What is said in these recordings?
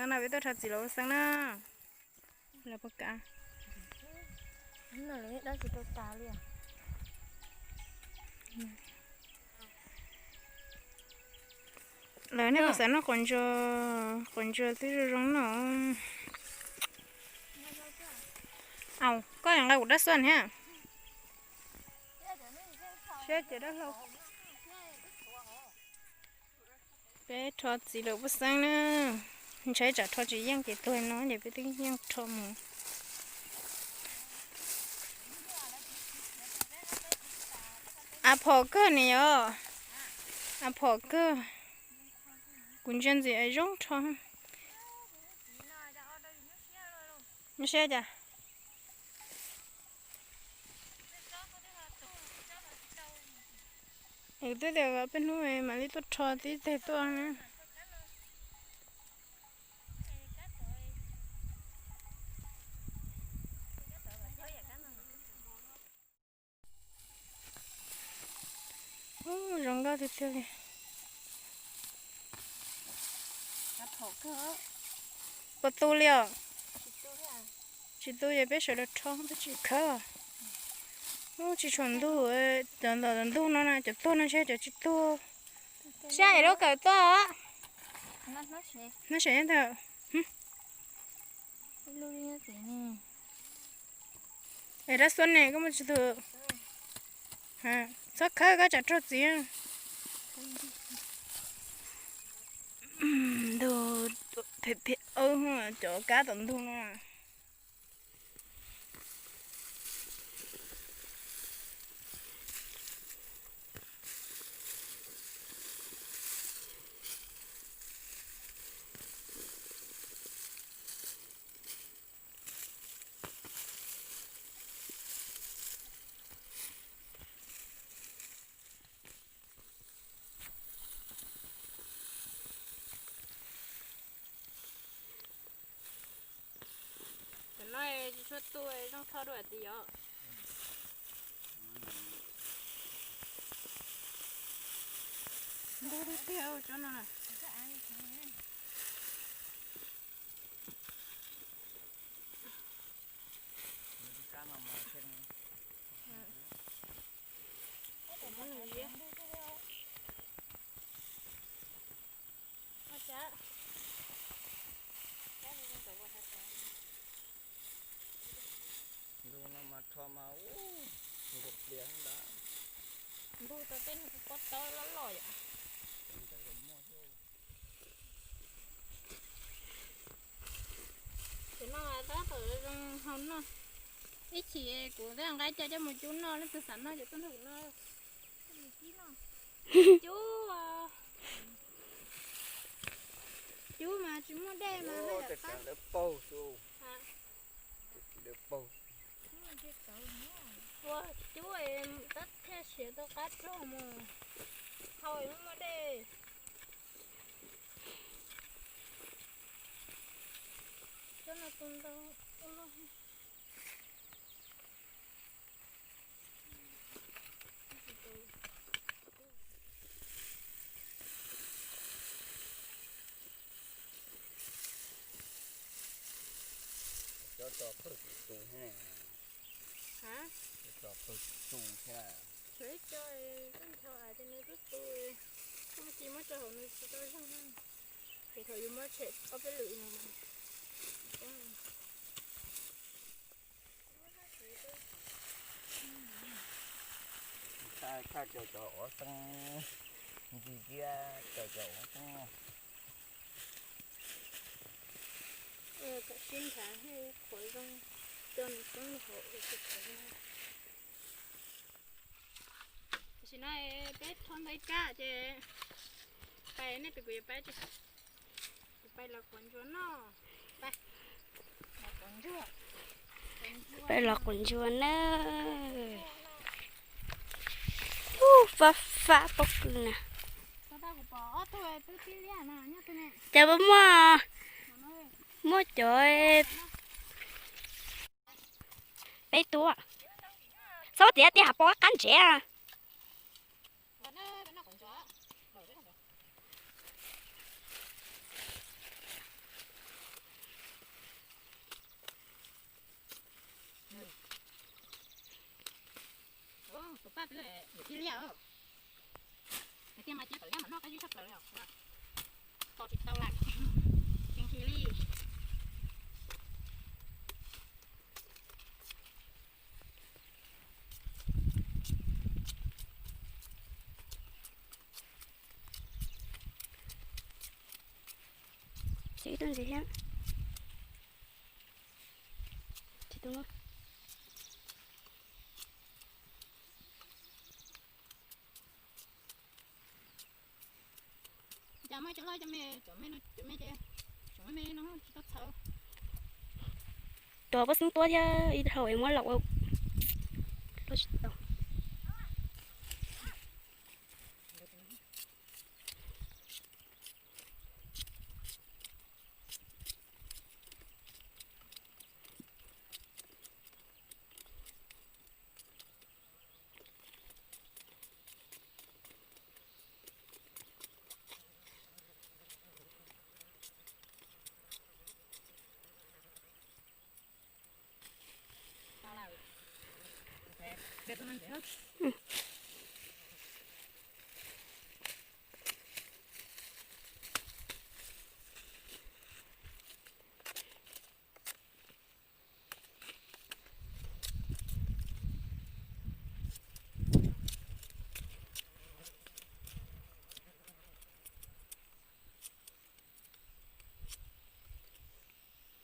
No peb tuaj rho txiv lawv ua xeeb na. Lawv puas kam? Lawv nej kuv xav noj quav ntsuag, quav ntsuag twb zoo zoo no. Au, koj yuav nqa kuv dab xuab thiab. Siab ces dab hlau. Peb rho txiv lawv ua xeeb na. Ntshai tsam rho tsis yeej ces tuag no ces peb twb yeej rho mus. Av phom kawg ni yom. Av phom kawg. Kuv ntsia ntxim zoo rho. Nyob siab cas? Es twb tias peb hnub mam li tuaj rho tib teg tuaj na. Ub, zoo nkauj tiag tiag li. Puas tu li os? Tsis tu ces peb sawv daws rho peb tsis khawb. Ub, tsis tshua ntug, cov ntawm ntug no na, cov tuag no ntshe cov tsis tuag. Sab es lub kawm tuaj. Hnab sev ntag. Es dab xuab ne, koj muaj tsis tu? Txhob khawb, koj tsam raug txiv. Ntug, cov kab tom ntug no. Cov no tsis tshua tu, zoo rho dua tid yom. Ntug tiag tiag tsob no. Ntug no mas rho mas ub, ntug plias ntag. Ntug tau tej no kuv pob taub loj loj yom. Ces no tab tom zoo hau noj. Ib chim kuv twb nqa coj coj mus cub noj, leej twg xav noj ces tuaj nrog kuv noj. Cub, cub mas tsis muaj dej mas. Ua cub tab thiaj siav tau qab rog mus, hau muaj dej. Cov no tu ntau, tu loj. Cov tso pawg tus tus thiab. Cov tso pawg tus tus thiab. Tsuas ib co, koj ncho ces nws twb tu, koj muab ci muab tso hauv nws tsis tau zoo na. Ces thaum yus muab tshem ob peb lwm no mas. Thaj cov cov ua xeeb, ntsis ciab cov cov ua xeeb. Kom sib nrhav thiaj qhuav zoo, coj nws poob hauv tsis qhuav zoo. Tam sim no peb rho ntais kab ces pais nej pem, kuv yuav pais, kuv pais los quav ntsuag noj. Pais los quav ntsuag na. Ub, fab fab pob kws na. Cas muaj, muaj cov peb tuaj. Txhob tias tiaj hav pob qab ntsej. Mas cia tom liab mas noj qab zib tshaj plaws li os. Tos tsis tau lawm. Tsis nqhis li. Tsis ib tug ntxiv thiab. Tsis tus no. Cas muaj cov loj cov me, cov me no, cov me ces, cov me me no tsis tau txhawv. Cov pob xeeb tuab thiab ib dhau es muab los ua loj tsis tau.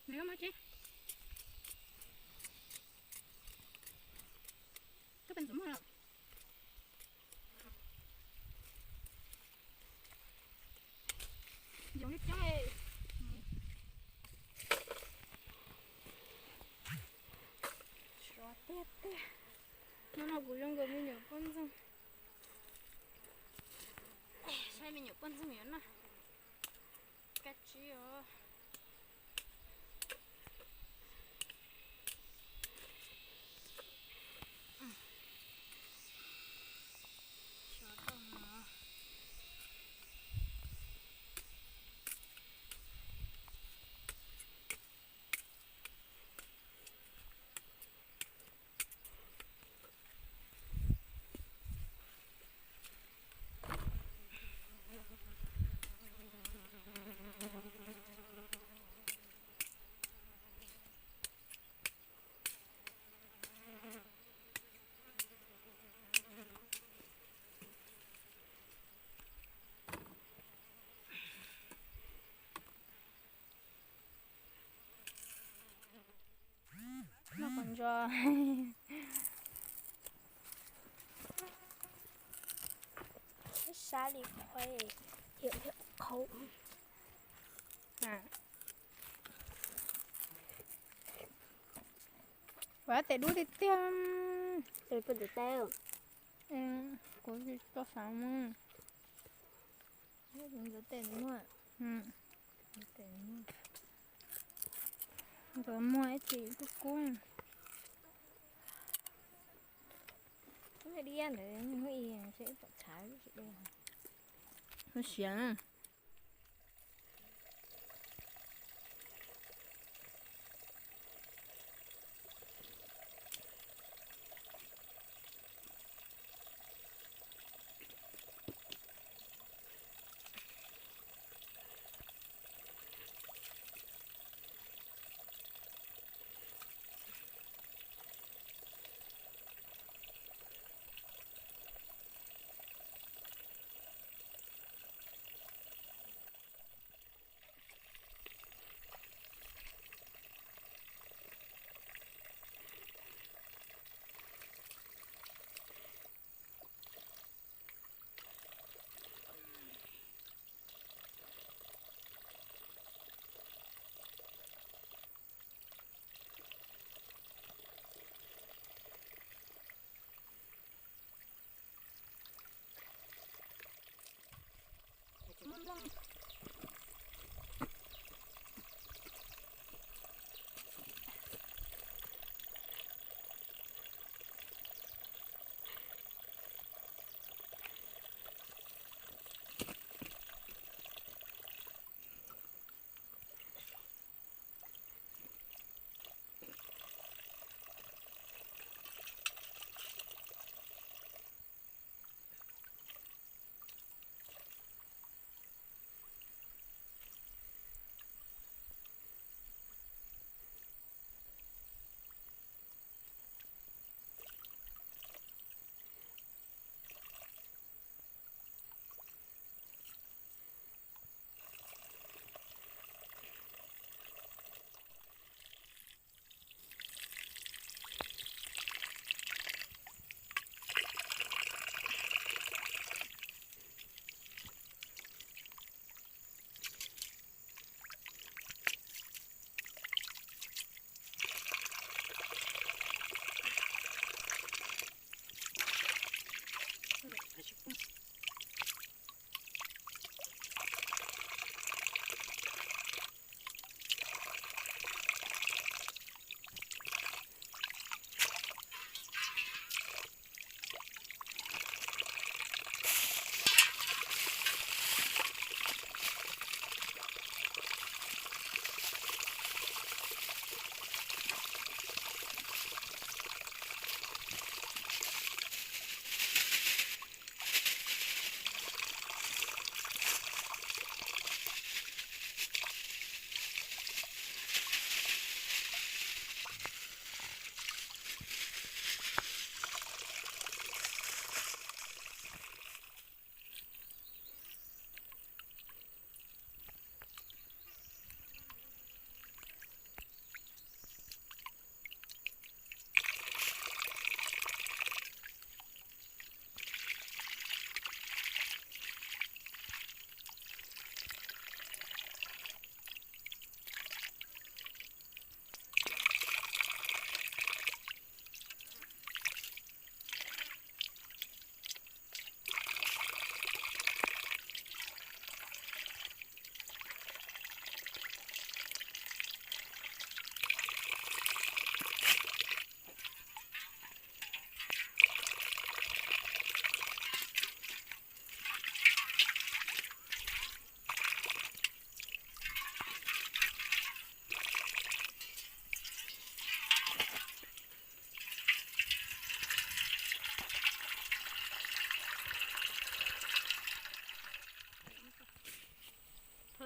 Nws muaj tsev. Koj pes ntxoov muag los? Yoov li coob. Sov tiag tiag. Hnub no kuv zoo nkaus me nyuam poj ntxoog. Saib me nyuam poj ntxoog yuav noj kab tsib os. Noj qos ntsuag. Sab li qhov, qhov. Ua tes dub tiag tiag. Kuv tsis tau xav mus. Ntxuav tes muag. Ntxuav muag ib txhis kub kub. Ib ntawd nws muaj ib yam seb pom tshav tsis dej. Siav.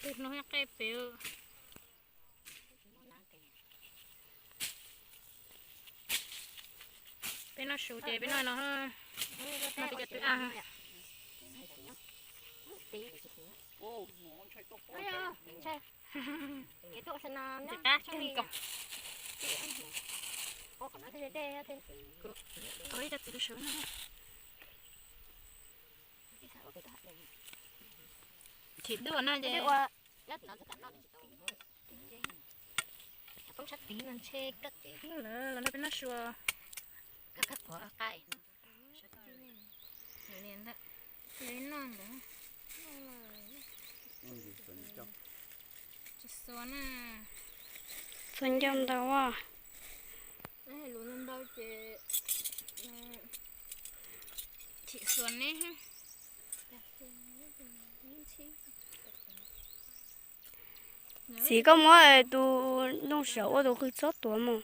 Peb noj su ces peb noj no, noj peb cov twm aj. Ntxim qab kawg nkaus. Ib co txiv lus sawv no. Chim duaj no ces. Los no peb noj su. Li no ntawd. Tsis xuav na. Xuav ncau ntau a. Lus ntau ces chim xuav neb. Txiv, koj muab tus looj saum ua tus qws txhob tuav mus.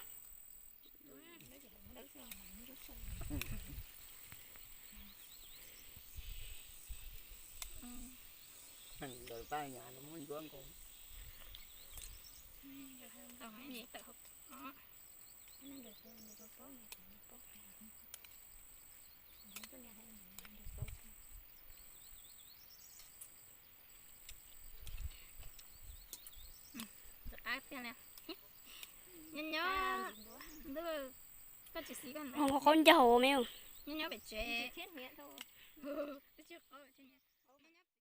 Nyob nyob, ntuj, koj tsis xis koj ntawd. Qhov ncaug me. Nyob nyob pem tsev.